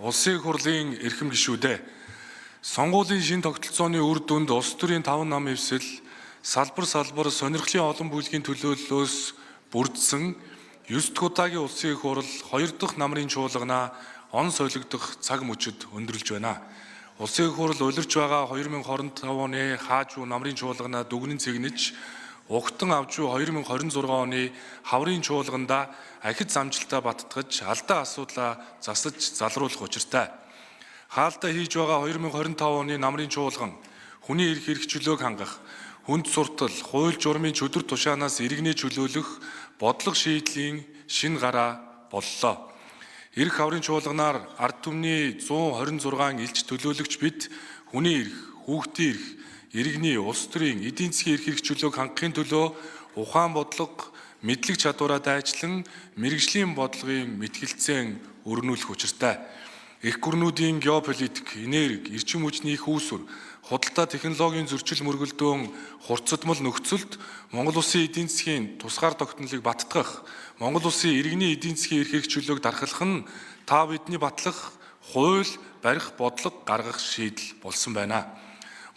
Улсын их хурлын эрхэм гишүүдээ, сонгуулийн шинэ тогтолцооны үр дүнд улс төрийн 5 нам эвсэл салбар салбар сонирхлын олон бүлгийн төлөөллөөс бүрдсэн 9 дахь удаагийн улсын их хурл 2 дахь намрын чуулганаа он солигдох цаг мөчид өндөрлж байна. Улсын их хурл улирч байгаа 2025 оны хаажуу намрын чуулганаа дүгнэн цэгнэж угтан авч буй 2026 оны хаврын чуулганда ахиц амжилтаа баттгаж алдаа асуудлаа засаж залруулах учиртай. Хаалдаа хийж байгаа 2025 оны намрын чуулган хүний эрх хэрэгчлөөг хангах, хүнд суртал, хууль журмын чөдөр тушаанаас иргэнээ чөлөөлөх бодлого шийдлийн шин гараа боллоо. Эрх хаврын чуулганаар ард түмний 126 элч төлөөлөгч бид хүний эрх, хүүхдийн эрх, иргэний, улс төрийн, эдийн засгийн эрх хэрэгчлөөг хангахын төлөө ухаан бодлого, мэдлэг чадвараа дайчлан мэргэжлийн бодлогын мэтгэлцээн өрнүүлэх учиртай. Эх гүрнүүдийн геополитик, энерги, эрчим хүчний их үүсвэр, худалдаа технологийн зөрчил мөргөлдөөн хурцдмал нөхцөлд Монгол улсын эдийн засгийн тусгаар тогтнолыг баттгах, Монгол улсын иргэний эдийн засгийн эрх хэрэгчлөөг дархлах нь та бидний батлах, хууль барих бодлого гаргах шийдэл болсон байна.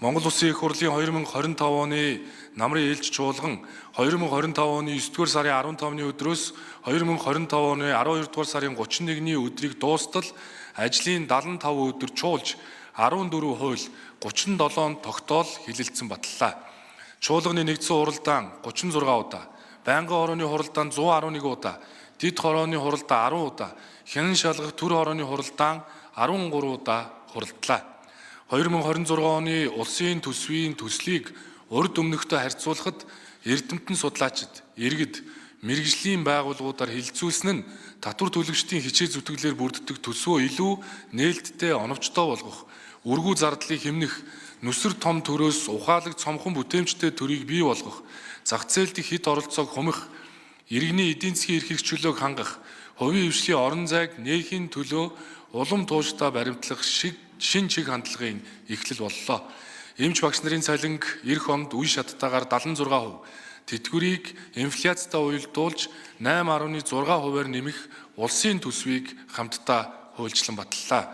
Монгол Улсын их хурлын 2025 оны намрын ээлж чуулган 2025 оны 9-р сарын 15-ны өдрөөс 2025 оны 12-р сарын 31-ний өдрийг дуустал ажлын 75 өдөр чуулж 14 хууль 37 тогтоол хилэлцэн баталлаа. Чуулганы нэгдсэн хуралдаан 36 удаа, байнгын хорооны хуралдаан 111 удаа, дид хорооны хуралдаан 10 удаа, хянан шалгах төр хорооны хуралдаан 13 удаа хуралдлаа. 2026 оны улсын төсвийн төслийг урд өмнөхтэй харьцуулахад эрдэмтэн судлаачид, иргэд, мэргэжлийн байгууллагуудаар хэлэлцүүлсэн нь татвар төлөгчдийн хичээл зүтгэлээр бүрддэг төсвөө илүү нээлттэй, оновчтой болгох, өргүү зардлыг хэмнэх, нүсэр том төрөөс ухаалаг цомхон бүтээмжтэй төрийг бий болгох, зах зээл дэх хэт оролцоог хумих, иргэний эдийн засгийн эрх хэрэгчлөөг хангах, хувийн хвшлийн орон зайг нээхийн төлөө улам тууштай баримтлах шиг шин чиг хандлагын эхлэл боллоо. Эмч багш нарын цалинг эх онд үе шаттайгаар 76%, тэтгэврийг инфляцтай уялдуулж 8.6%-аар нэмэх улсын төсвийг хамтдаа хуульчлан баталлаа.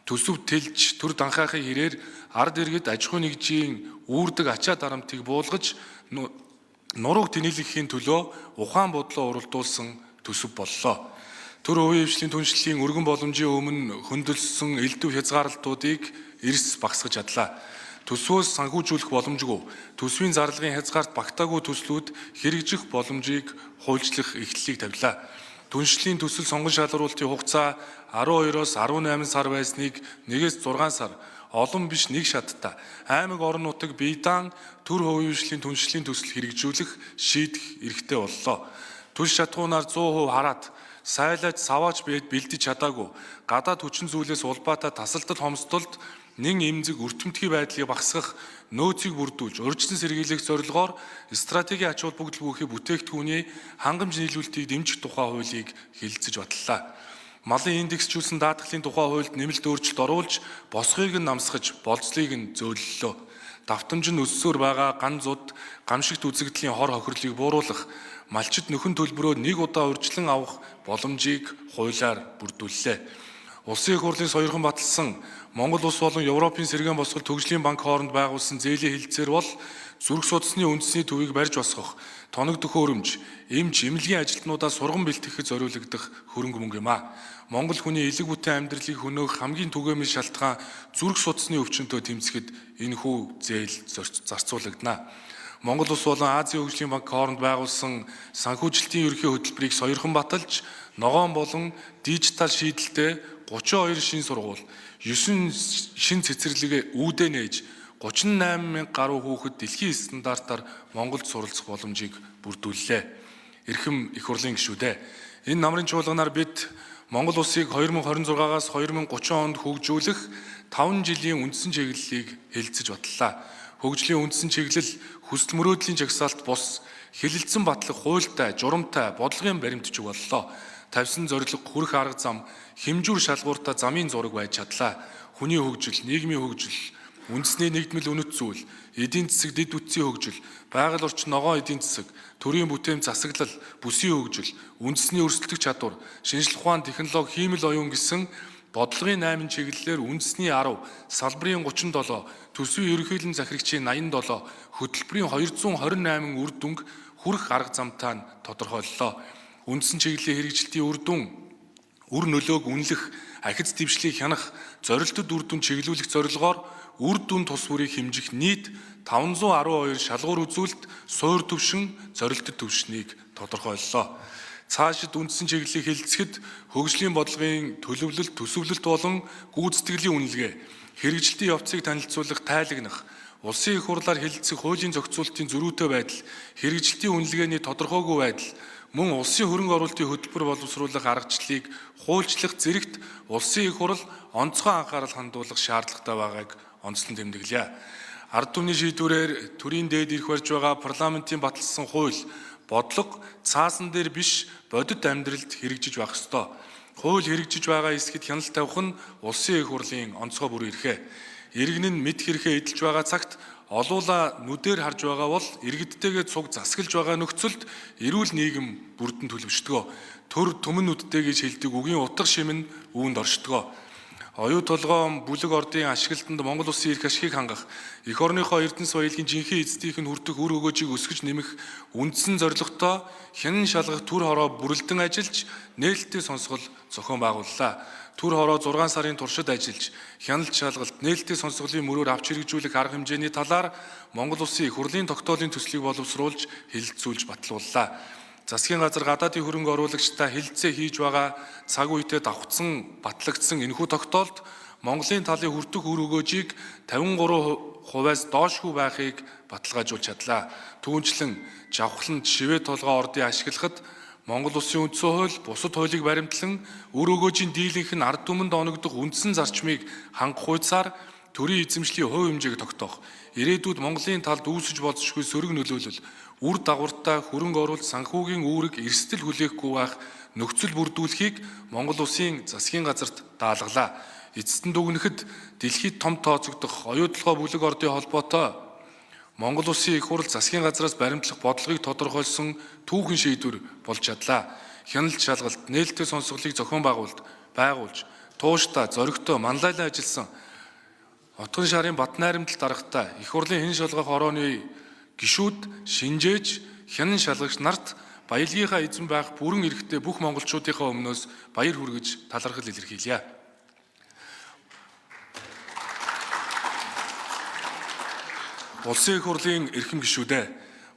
Төсөв тэлж төр данхаахын хэрээр ард иргэд аж ахуйн нэгжийн үүрдэг ачаа дарамтыг буулгаж нурууг тэнэлэхийн төлөө ухаан бодлоо уралдуулсан төсөв боллоо. Төр хувийн хвшлийн түншлэлийн өргөн боломжийн өмнө хөндлөсөн элдэв хязгаарлалтуудыг эрс багасгаж чадлаа. Төсвөөс санхүүжүүлэх боломжгүй, төсвийн зарлагын хязгаарт багтаагүй төслүүд хэрэгжих боломжийг хуульчлах эхлэлийг тавилаа. Түншлэлийн төсөл сонгон шалгаруулалтын хугацаа 12-оос 18 сар байсныг 1-ээс 6 сар, олон биш нэг шаттай аймаг орон нутаг бие даан төр хувийн хвшлийн түншлэлийн төсөл хэрэгжүүлэх шийдэх эрхтэй боллоо. Түлш чадхуунаар 100% хараат сайлаж саваач бэлдэж чадаагүй гадаад хүчин зүйлээс улбаатай тасалдал хомсдолд нэн эмзэг өртөмтгий байдлыг багасгах, нөөцийг бүрдүүлж урьдчилан сэргийлэх зорилгоор стратегийн ач холбогдол бүхий бүтээгдэхүүний хангамж нийлүүлэлтийг дэмжих тухай хуулийг хэлэлцэж баталлаа. Малын индексжүүлсэн даатгалын тухай хуульд нэмэлт өөрчлөлт оруулж босгыг нь намсгаж болцлыг нь зөөллөө. Давтамж нь өссөөр байгаа ган зуд гамшигт үзэгдлийн хор хохирлыг бууруулах, малчид нөхөн төлбөрөө нэг удаа урьдчилан авах боломжийг хуулиар бүрдүүллээ. Улсын их хурлын сойрхон баталсан Монгол улс болон Европын сэргээн босгол төгжлийн банк хооронд байгуулсан зээлийн хэлэлцээр бол зүрх судасны үндэсний төвийг барьж босгох, тоног төхөөрөмж, эмч, эмнэлгийн ажилтнуудаа сурган бэлтгэхэд зориулагдах хөрөнгө мөнгө юм а. Монгол хүний элэг бүтэн амьдралыг хөнөөх хамгийн түгээмэл шалтгаан зүрх судасны өвчнөд тэмцэхэд энэхүү зээл зарцуулагдана. Монгол улс болон Азийн хөгжлийн банк хооронд байгуулсан санхүүжилтийн ерөнхий хөтөлбөрийг сойрхон баталж, ногоон болон дижитал шийдэлтэй 32 шин сургууль, 9 шин цэцэрлэгээ үүдээ нээж 38 мянга гаруй хүүхэд дэлхийн стандартаар Монголд суралцах боломжийг бүрдүүллээ. Эрхэм их хурлын гишүүдээ, энэ намрын чуулганаар бид Монгол улсыг 2026-аас 2030 онд хөгжүүлэх 5 жилийн үндсэн чиглэлийг хэлэлцэж баталлаа. Хөгжлийн үндсэн чиглэл хүсэл мөрөөдлийн жагсаалт бус хэлэлцэн батлах хуультай, журамтай, бодлогын баримтчиг боллоо. Тавьсан зорилго, хүрэх арга зам, хэмжүүр шалгууртай замын зураг байж чадлаа. Хүний хөгжил, нийгмийн хөгжил, үндэсний нэгдмэл үнэт зүйл, эдийн засаг дэд бүтцийн хөгжил, байгаль орчин ногоон эдийн засаг, төрийн бүтээмж засаглал, бүсийн хөгжил, үндэсний өрсөлдөх чадвар, шинжлэх ухаан, технологи, хиймэл оюун гэсэн бодлогын 8 чиглэлээр үндэсний 10, салбарын 37, төсвийн ерөнхийлөн захирагчийн 87, хөтөлбөрийн 228 үр дүнг хүрэх арга замтай нь тодорхойллоо. Үндсэн чиглэлийн хэрэгжилтийн үр дүн үр нөлөөг үнэлэх, ахиц дэвшлийг хянах, зорилтод үр дүн чиглүүлэх зорилгоор үр дүн тус бүрийг хэмжих нийт 512 шалгуур үзүүлэлт суур түвшин, зорилтод түвшнийг тодорхойллоо. Цаашид үндсэн чиглэлийг хэлэлцэхэд хөгжлийн бодлогын төлөвлөлт, төсөвлөлт болон гүйцэтгэлийн үнэлгээ, хэрэгжилтийн явцыг танилцуулах тайлагнах, улсын их хурлаар хэлэлцэх хуулийн зохицуултын зөрүүтэй байдал, хэрэгжилтийн үнэлгээний тодорхойгүй байдал, мөн улсын хөрөнгө оруулалтын хөтөлбөр боловсруулах аргачлалыг хуульчлах зэрэгт улсын их хурал онцгой анхаарал хандуулах шаардлагатай байгааг онцлон тэмдэглэе. Ард түмний шийдвэрээр төрийн дээд эрх барьж байгаа парламентын баталсан хууль, бодлого цаасан дээр биш бодит амьдралд хэрэгжиж байх ёстой. Хууль хэрэгжиж байгаа эсэхэд хяналт тавих нь улсын их хурлын онцгой бүрэн эрхээ. Иргэн нь мэд хэрхээ эдэлж байгаа цагт олуула нүдээр харж байгаа бол иргэдтэйгээ цуг засаглаж байгаа нөхцөлд эрүүл нийгэм бүрдэн төлөвшдгөө. Төр түмэн нүдтэй гэж хэлдэг үгийн утга шим нь үүнд оршдгоо. Оюу толгоон бүлэг ордын ашиглалтанд Монгол улсын эрх ашигыг хангах, эх орныхоо Эрдэнэс баялагын жинхэнэ эздийнх нь хүртэх үр өгөөжийг өсгөж нэмэх үндсэн зорилготой хянан шалгах төр хороо бүрэлдэн ажиллаж нээлттэй сонсгол зохион байгууллаа. Төр хороо 6 сарын туршид ажиллаж, хяналт шалгалт, нээлттэй сонсголын мөрөөр авч хэрэгжүүлэх арга хэмжээний талаар Монгол улсын их хурлын тогтоолын төслийг боловсруулж, хэлэлцүүлж батлууллаа. Засгийн газар гадаадын хөрөнгө оруулагчтай хэлэлцээ хийж байгаа цаг үедээ давхцсан батлагдсан энэхүү тогтоолд Монголын талын хүртэх үр өгөөжийг 53%-аас доошгүй байхыг баталгаажуулж чадлаа. Түүнчлэн жавхлан шивээ толгой ордын ашиглахад Монгол улсын үндсэн хууль, бусад хуулийг баримтлан үр өгөөжийн дийлэнх нь ард түмэнд оногдох үндсэн зарчмыг хангах хууцаар төрийн эзэмшлийн хувь хэмжээг тогтоох, ирээдүйд Монголын талд үүсэж болзошгүй сөрөг нөлөөлөл, үр дагавартай хөрөнгө оруулалт санхүүгийн үүрэг эрсдэл хүлээхгүй байх нөхцөл бүрдүүлэхийг Монгол улсын засгийн газарт даалгалаа. Эцэст нь дүгнэхэд дэлхийд том тооцогдох оюутлогоо бүлэг ордын холбоотой Монгол улсын их хурл засгийн газраас баримтлах бодлогыг тодорхойлсон түүхэн шийдвэр болж чадлаа. Хяналт шалгалт, нээлттэй сонсголыг зохион байгуулж, тууштай, зоригтой, манлайлан ажилласан Отгон шарын Батнайрамдал даргатай их хурлын хэн шалгах орооны гишүүд шинжээж хянан шалгагч нарт баялагийнхаа эзэн байх бүрэн эрхтэй бүх монголчуудынхаа өмнөөс баяр хүргэж талархал илэрхийлье. Улсын их хурлын эрхэм гишүүдээ,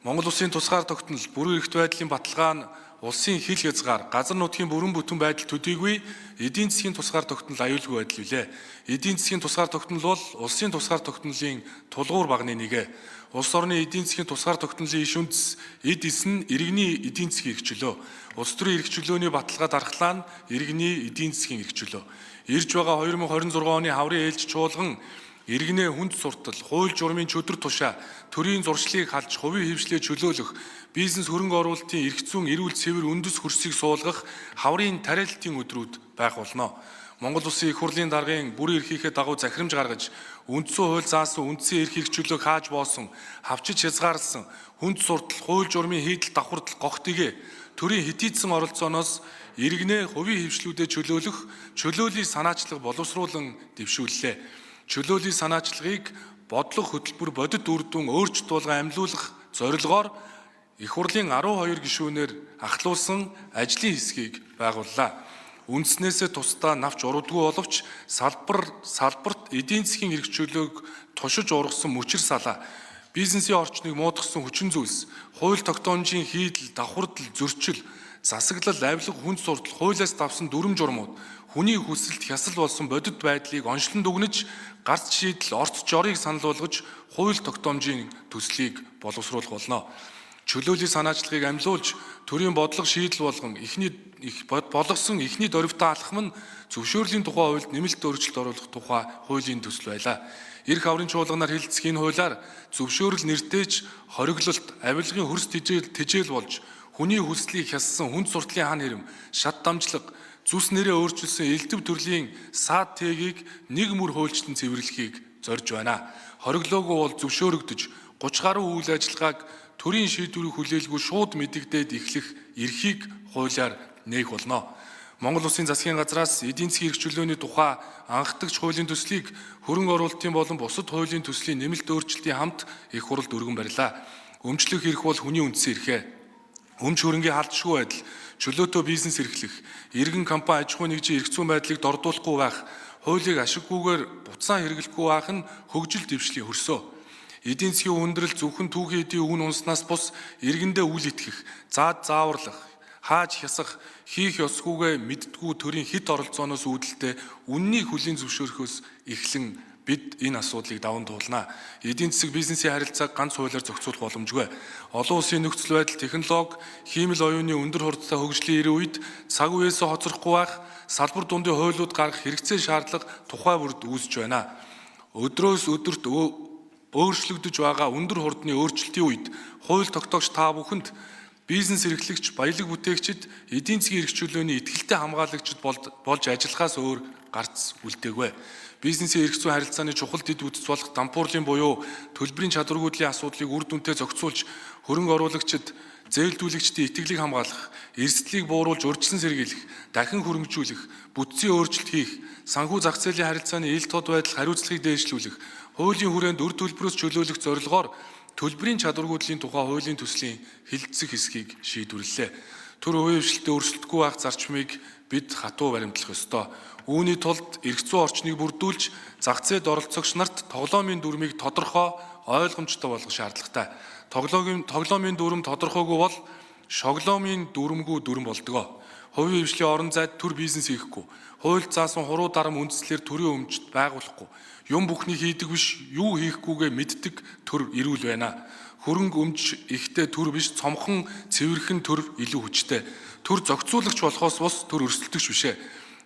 Монгол улсын тусгаар тогтнол бүрэн эрхт байдлын баталгаа нь улсын хил хязгаар, газар нутгийн бүрэн бүтэн байдал төдийгүй эдийн засгийн тусгаар тогтнол аюулгүй байдал билээ. Эдийн засгийн тусгаар тогтнол бол улсын тусгаар тогтнолын тулгуур багны нэг. Улс орны эдийн засгийн тусгаар тогтнолын иш үндэс эд эс нь иргэний эдийн засгийн эрх чөлөө. Улс төрийн эрх чөлөөний баталгаа дархлаа нь иргэний эдийн засгийн эрх чөлөө. Ирж байгаа 2026 оны хаврын ээлж чуулган иргэнээ хүнд суртал, хууль журмын чөтгөр тушаа, төрийн зуршлыг халж, хувийн хэвшлээ чөлөөлөх, бизнес хөрөнгө оруулалтын эрх зүйн эрүүл цэвэр үндэс хөрсийг суулгах хаврын тариаллтын өдрүүд байх болно. Монгол улсын их хурлын даргын бүрэн эрхийнхээ дагуу захирамж гаргаж, үндсэн хууль заасан үндсэн эрх чөлөөг хааж боосон, хавчиж хязгаарласан, хүнд суртал, хууль журмын хийдэл давхардал гогтигээ төрийн хэтийдсэн оролцооноос иргэнээ хувийн хэвшлүүдэд чөлөөлөх чөлөөлийн санаачлага боловсруулан дэвшүүллээ. Чөлөөлийн санаачлагыг бодлого хөтөлбөр бодит үр дүн өөрчлөлт болгон амьлуулах зорилгоор их хурлын 12 гишүүнээр ахлуулсан ажлын хэсгийг байгууллаа. Үндснээсээ тусдаа навч урдгүй боловч салбарт эдийн засгийн эрх чөлөөг тушиж ургасан мөчир салаа, бизнесийн орчныг муудгасан хүчин зүйлс, хууль тогтоомжийн хийдэл, давхардал, зөрчил, засаглал, авилга, хүнд суртал, хуулиас давсан дүрм журмууд, хүний хүсэлт хясал болсон бодит байдлыг онцлон дүгнэж, гарц шийдэл, орц жорыг санал болгож, хууль тогтоомжийн төслийг боловсруулах болно. Чөлөөлийн санаачлагыг амьлуулж, төрийн бодлого шийдэл болгон эхний болгосон эхний дөрвтэй алхам нь зөвшөөрлийн тухай хуульд нэмэлт өөрчлөлт оруулах тухай хуулийн төсөл байлаа. Ирэх хаврын чуулганаар хэлэлцэх энэ хуулиар зөвшөөрөл нэртэйч хориглолт, авилгын хөрс тэжээл болж, хүний хүслийг хяссан хүнд суртлын хан хэрэм, шат дамжлага, зүс нэрээ өөрчилсөн элдв төрлийн саад тэгийг нэг мөр хуульчлан цэвэрлэхийг зорж байна. Хориглоогүй бол зөвшөөрөгдөж 30 гаруй үйл ажиллагааг төрийн шийдвэрийг хүлээлгүй шууд мэдэгдээд эхлэх эрхийг хуулиар нээх болно. Монгол Улсын засгийн газраас эдийн засгийн эрх чөлөөний тухай анхдагч хуулийн төслийг хөрөнгө оруулалтын болон бусад хуулийн төслийн нэмэлт өөрчлөлтийн хамт их хурлд өргөн барилаа. Өмчлөх эрх бол хүний үндсэн эрхээ. Өмч хөрөнгийн халдшгүй байдал, чөлөөтэй бизнес эрхлэх, иргэн компани аж ахуй нэгжийн эрх зүйн байдлыг дордуулахгүй байх, хуулийг ашиггүйгээр буцаан хэрэглэхгүй байх нь хөгжил дэвшлийн хөрсөө. Эдийн засгийн хүндрэл зөвхөн түүхийн эдийн үн унснаас бус иргэндээ үл итгэх, заад зааварлах, хааж хясах, хийх ёсгүйгээ мэддэггүй төрийн хэт оролцооноос үүдэлтэй үннийг хүлийн зөвшөөрөхөөс эхлэн бид энэ асуудлыг даван туулна. Эдийн засаг бизнесийн харилцааг ганц хуулиар зохицуулах боломжгүй. Олон улсын нөхцөл байдал, технологи, хиймэл оюуны өндөр хурдтай хөгжлийн эрен үед цаг үеэсээ хоцрохгүй байх, салбар дундын хуулиуд гаргах хэрэгцээ шаардлага тухай бүрд үүсэж байна. Өдрөөс өдөрт өөрчлөгдөж байгаа өндөр хурдны өөрчлөлтийн үед хууль тогтоогч та бүхэнд бизнес эрхлэгч, баялаг бүтээгчид, эдийн засгийн эрх чөлөөний итгэлтэй хамгаалагчид болж ажиллахаас өөр гарц үлдээгүй. Бизнесийн эрх зүйн харилцааны чухал дэд бүтэц болох дампуурлын буюу төлбөрийн чадваргүйдлийн асуудлыг үр дүнтэй зохицуулж, хөрөнгө оруулагчид, зээлдүүлэгчдийн итгэлийг хамгаалах, эрсдлийг бууруулж урьдчилан сэргийлэх, дахин хөрөнгөжүүлэх, бүтцийн өөрчлөлт хийх, санхүү зах зээлийн харилцааны ил тод байдал хариуцлагыг дээшлүүлэх, хуулийн хүрээнд үр төлбөрөөс чөлөөлөх зорилгоор төлбөрийн чадваргүйдлийн тухай хуулийн төслийн хэлэлцэх хэсгийг шийдвэрлэлээ. Төр хувийн хвшилтэд өрсөлдөхгүй байх зарчмыг бид хатуу баримтлах ёстой. Үүний тулд эрх зүйн орчныг бүрдүүлж, зах зээлд оролцогч нарт тоглоомын дүрмийг тодорхой, ойлгомжтой болгох шаардлагатай. Тоглоомын дүрэм тодорхойгүй бол шоглоомын дүрмгүй дүрэм болдгоо. Хувийн хвшлийн орон зайд төр бизнес хийхгүй, хуульд заасан хуруу дарам үндслээр төрийн өмчт байгуулахгүй, юм бүхний хийдэг биш, юу хийхгүйгээ мэддэг төр эрүүл байна. Хөрөнгө өмч ихтэй төр биш, цомхон цэвэрхэн төр илүү хүчтэй. Төр зохицуулагч болохоос бус төр өрсөлдөгч биш ээ.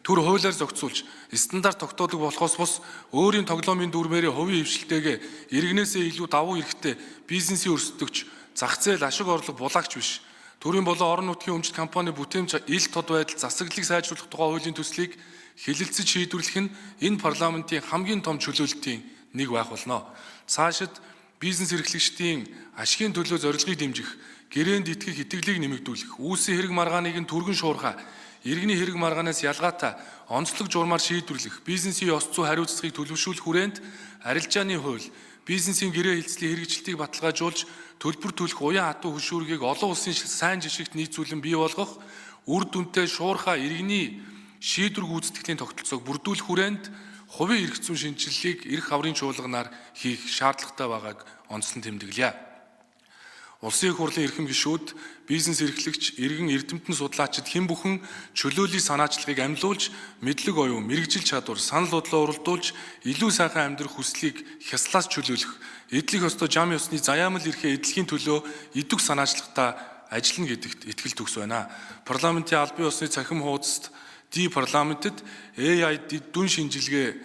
Төр хуулиар зохицуулж, стандарт тогтоодог болохоос бус өөрийн тоглоомын дүрмээрээ хувийн хвшилтэйгээ иргэнээсээ илүү давуу эрхтэй бизнесийн өрсөлдөгч, зах зээл ашиг орлого булаагч биш. Төрийн болон орон нутгийн өмчт компани бүтээмж ил тод байдал засаглалыг сайжруулах тухай хуулийн төслийг хэлэлцэж шийдвэрлэх нь энэ парламентын хамгийн том чөлөөлтийн нэг байх болно. Цаашид бизнес эрхлэгчдийн ашигын төлөө зорилгыг дэмжих, гэрээнд итгэх итгэлийг нэмэгдүүлэх, үүссэн хэрэг маргааныг нь түргэн шуурхай, иргэний хэрэг маргаанаас ялгаатай онцлог журмаар шийдвэрлэх, бизнесийн ёс зүй хариуцлагыг төлөвшүүлэх хүрээнд арилжааны хууль, бизнесийн гэрээ хэлцлийн хэрэгжилтийг баталгаажуулж, төлбөр төлөх уян хатуу хөшүүргийг олон улсын сайн жишгт нийцүүлэн бий болгох, үр дүнтэй шуурхай иргэний шийдвэр гүйцэтгэлийн тогтолцоог бүрдүүлэх хүрээнд хувийн эрх зүйн шинэчлэлийг эрх аврын чуулганаар хийх шаардлагатай байгааг онцлон тэмдэглэе. Улсын их хурлын эрхэм гишүүд, бизнес эрхлэгч, иргэн эрдэмтэн судлаачид хэн бүхэн чөлөөлийн санаачлагыг амьлуулж, мэдлэг оюун, мэргэжил чадвар, санал бодлоо уралдуулж, илүү сайхан амьдрах хүслийг хяслаас чөлөөлөх, эдлэх ёстой жам ёсны заяамал эрхээ эдлэхийн төлөө идэвх санаачлагтай ажиллана гэдэгт итгэл төгс байна. Парламентын албан ёсны цахим хуудасд Ди парламентэд AI дүн шинжилгээ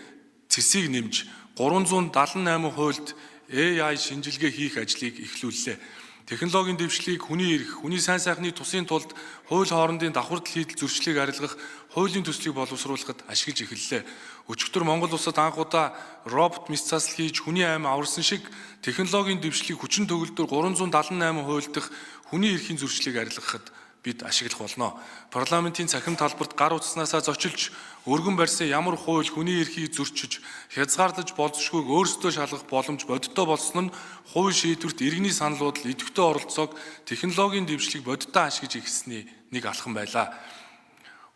цэсийг нэмж 378 хуульд AI шинжилгээ хийх ажлыг эхлүүллээ. Технологийн дэвшлийг хүний эрх, хүний сайн сайхны тусын тулд хууль хоорондын давхардал хийдэл зөрчлийг арилгах хуулийн төслийг боловсруулахад ашиглаж эхэллээ. Өчигдөр Монгол улсад анх удаа робот мэс засал хийж хүний амь аварсан шиг технологийн дэвшлийг хүчин төгөлдөр 378 хууль дахь хүний эрхийн зөрчлийг арилгахад бид ашиглах болно. Парламентын цахим талбарт гар утаснаасаа зочилж өргөн барьсан ямар хууль хүний эрхийг зөрчиж, хязгаарлаж болзошгүйг өөрсдөө шалгах боломж бодиттой болсон нь хууль шийдвэрт иргэний санал бодол, идэвхтэй оролцоог технологийн дэвшлийг бодиттой ашиглаж эхэлсний нэг алхам байлаа.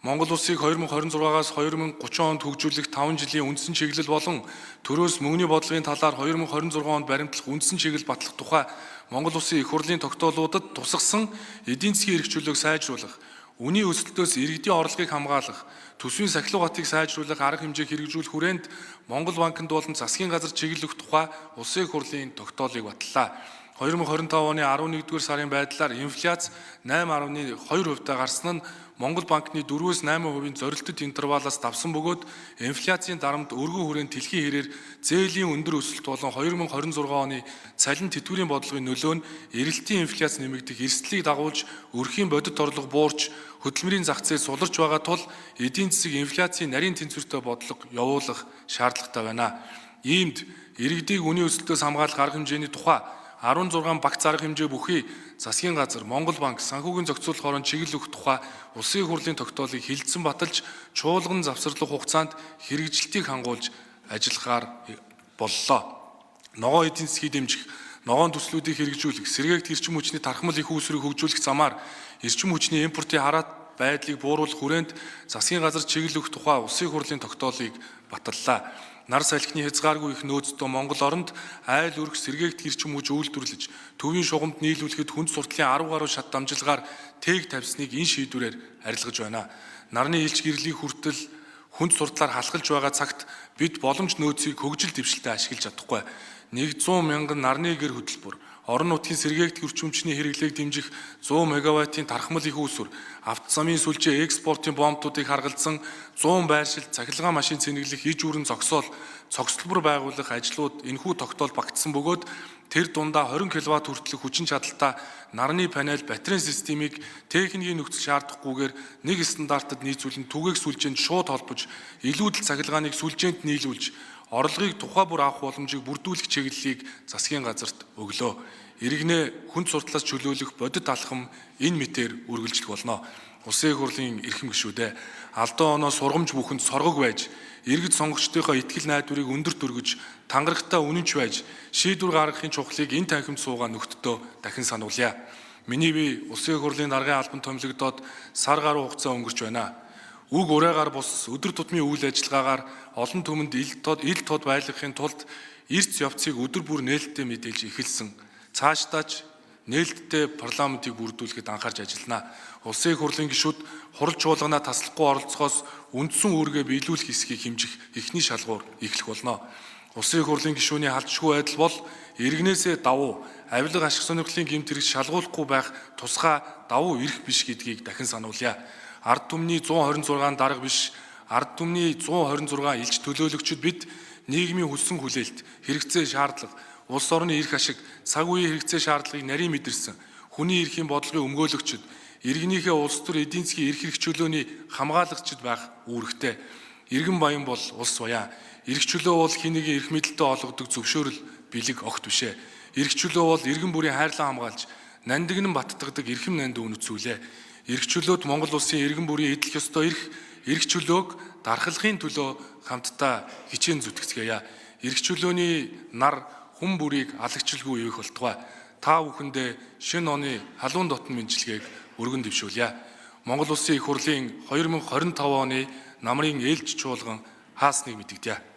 Монгол улсыг 2026-аас 2030 онд хөгжүүлэх 5 жилийн үндсэн чиглэл болон төрөөс мөнгөний бодлогын талаар 2026 онд баримтлах үндсэн чиглэл батлах тухай Монгол Улсын их хурлын тогтоолуудад тусгасан эдийн засгийн эрх чөлөөг сайжруулах, үнийн өсөлтөөс иргэдийн орлогыг хамгаалах, төсвийн сахилга батыг сайжруулах арга хэмжээг хэрэгжүүлэх хүрээнд Монгол банкнд болон засгийн газар чиглэх тухай Улсын их хурлын тогтоолыг батллаа. 2025 оны 11-р сарын байдлаар инфляц 8.2% гарсан нь Монгол банкны 4-өөс 8% зорилттой интервалаас давсан бөгөөд инфляцийн дарамт өргөн хүрээнд дэлхийн хэрээр зээлийн өндөр өсөлт болон 2026 оны цалин тэтгэврийн бодлогын нөлөө нь эрэлтийн инфляц нэмэгдэх эрсдлийг дагуулж өрхийн бодит орлого буурч хөдөлмөрийн зах зээл суларч байгаа тул эдийн засаг инфляцийн нарийн тэнцвэртэй бодлого явуулах шаардлагатай байна. Иймд иргэдийг үнийн өсөлтөөс хамгаалах арга хэмжээний тухай 16 багц арга хэмжээ бүхий засгийн газар, Монгол банк, санхүүгийн зохицуулах хороонд чиглэл өгөх тухай Улсын их хурлын тогтоолыг хилцэн баталж, чуулган завсарлах хугацаанд хэрэгжилтийг хангуулж ажиллахаар боллоо. Ногоон эдийн засгийг дэмжих, ногоон төслүүдийг хэрэгжүүлэх, сэргээгт эрчим хүчний тархмал их үүсвэрийг хөгжүүлэх замаар эрчим хүчний импортын хараат байдлыг бууруулах хүрээнд засгийн газар чиглэл өгөх тухай Улсын их хурлын тогтоолыг баталлаа. Нар салхины хязгааргүй их нөөцтэй Монгол оронд айл өрх сэргээгт эрчим хүч үйлдвэрлэж, төвийн шугамд нийлүүлэхэд хүнд суртлын 10 гаруй шат дамжилгаар тээг тавьсныг энэ шийдвэрээр арилгаж байна. Нарны илч гэрлийг хүртэл хүнд суртлаар халахалж байгаа цагт бид боломж нөөцийг хөгжил дэвшилтэд ашиглаж чадахгүй. 100 мянган нарны гэр хөтөлбөр, орон нутгийн сэргээгт эрчим хүчний хэрэглээг дэмжих 100 мегаваттын тархмал их үүсвэр, авто замын сүлжээ экспортын бомбтуудыг харгалзан 100 байршил цахилгаан машин цэнэглэх иж үүрэн зогсоол, цогцлбор байгуулах ажлууд энэхүү тогтоол багтсан бөгөөд тэр дундаа 20 кВт хүртэлх хүчин чадалтай нарны панел батарейн системийг техникийн нөхцөл шаардахгүйгээр нэг стандартад нийцүүлэн түгээх сүлжээнд шууд холбож, илүүдэл цахилгааныг сүлжээнд нийлүүлж, орлогыг тухай бүр авах боломжийг бүрдүүлэх чиглэлийг засгийн газарт өглөө. Иргэнээ хүнд суртлаас чөлөөлөх бодит алхам энэ мэтээр үргэлжлэх болно. Улсын их хурлын эрхэм гишүүдээ, алдаан оноо сургамж бүхэнд соргог байж, иргэд сонгогчдынхоо итгэл найдварыг өндөрт өргөж, тангарагтай үнэнч байж, шийдвэр гаргахын чухлыг энэ танхимд суугаа нөхдөлтөө дахин сануулъя. Миний бие Улсын их хурлын даргын албанд томилогдоод сар гаруй хугацаа өнгөрч байна. Үг ураагаар бус өдөр тутмын үйл ажиллагаагаар олон түмэнд ил тод байлгахын тулд эрц явцыг өдөр бүр нээлттэй мэдээлж эхэлсэн. Цаашдаа ч нээлттэй парламентыг бүрдүүлэхэд анхаарч ажиллана. Улсын их хурлын гишүүд хурал чуулганаа таслахгүй оролцохоос үндсэн үүргээ биелүүлэх хэсгийг хэмжих эхний шалгуур эхлэх болно. Улсын их хурлын гишүүний халдшгүй байдал бол иргэнээсээ давуу, авилга ашиг сонирхлын гэмт хэрэг шалгуулахгүй байх тусгай давуу эрх биш гэдгийг дахин сануулъя. Ард түмний 126 дарга биш, ард түмний 126 элч төлөөлөгчд бид нийгмийн хүссэн хүлээлт, хэрэгцээ шаардлага, улс орны эрх ашиг, цаг үеийн хэрэгцээ шаардлагыг нарийн мэдэрсэн, хүний эрхийн бодлогын өмгөөлөгчд, иргэнийхээ улс төр эдийн засгийн эрх эрх чөлөөний хамгаалагчид байх үүрэгтэй. Иргэн баян бол улс баян. Эрх чөлөө бол хэн нэгэн эрх мэдэлтэй олгодог зөвшөөрөл бэлэг огт бишээ. Эрх чөлөө бол иргэн бүрийн хайрлан хамгаалж, нандинан баттгадаг эрхэм нандин үнэт зүйлээ. Эрх чөлөөт Монгол улсын иргэн бүрийн эдлэх ёстой эрх чөлөөг дархлахын төлөө хамтдаа хичээн зүтгэцгээе. Эрх чөлөөний нар хүн бүрийг алагчлгүй ивэх болтугай. Та бүхэндээ шинэ оны халуун дотн мэндчилгээг өргөн дэвшүүлье. Монгол Улсын их хурлын 2025 оны намрын ээлж чуулган хаасныг мэдэгдэе.